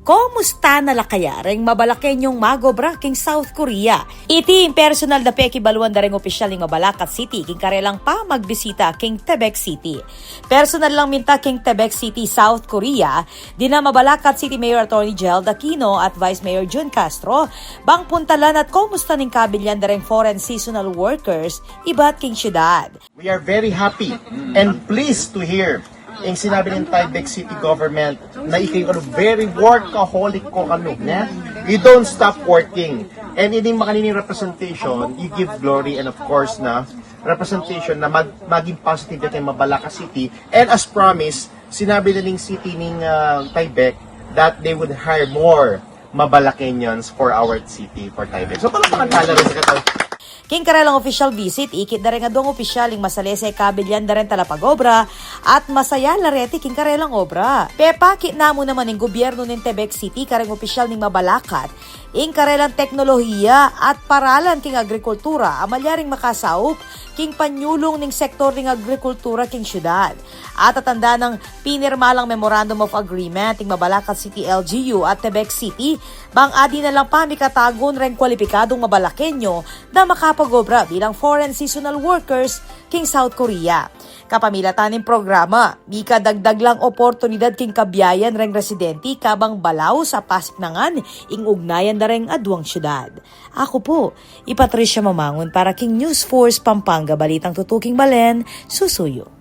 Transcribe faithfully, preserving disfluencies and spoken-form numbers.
Komusta na la kaya reng Mabalakeñong mag-obra king South Korea? Iti ing personal da pekibaluan da reng opisyal ning Mabalacat City king karelang pamagbisita king Taebaek City. Personal lang minta king Taebaek City, South Korea, dina Mabalacat City Mayor Attorney Jel Aquino at Vice Mayor Jun Castro, bang puntalan at komusta ning kabilyan da reng foreign seasonal workers ibat king syudad. We are very happy and pleased to hear ing sinabi ning Taebaek City Government na ikayu very workaholic ko kanu, ne? You don't stop working. And ining makanining representation, you give glory and of course na representation na mag maging positive ya keng Mabalacat City. And as promised, sinabi na ning city ning ah, Taebaek that they would hire more Mabalaqueños for our city, for Taebaek. So, palakpakan tala rin sa katawan. King karelang official visit, ikit da reng aduang opisyal ing masalese kabilyan da reng talapag-obra at masaya la reti king karelang obra. Pepakit na mu naman ing gobyernu ning Taebaek City kareng opisyal ning Mabalacat ing karelang teknolohiya at paralan king agrikultura a malyaring makasaup king panyulung ning sektor ning agrikultura king syudad. At tatandang pinirma lang Memorandum of Agreement ing Mabalacat City L G U at Taebaek City bang ading na lang pamikatagun reng kwalipikadung Mabalaqueño na makapag-obra bilang foreign seasonal workers king South Korea. Kapamilatan ning programa, mikadagdag lang oportunidad king kabiayan reng residente kabang balaus a pasiknangan ing ugnayan da reng aduang syudad. Aku pu, i Patricia Mamangun para king News Force Pampanga, balitang tutuking balen, susuyu.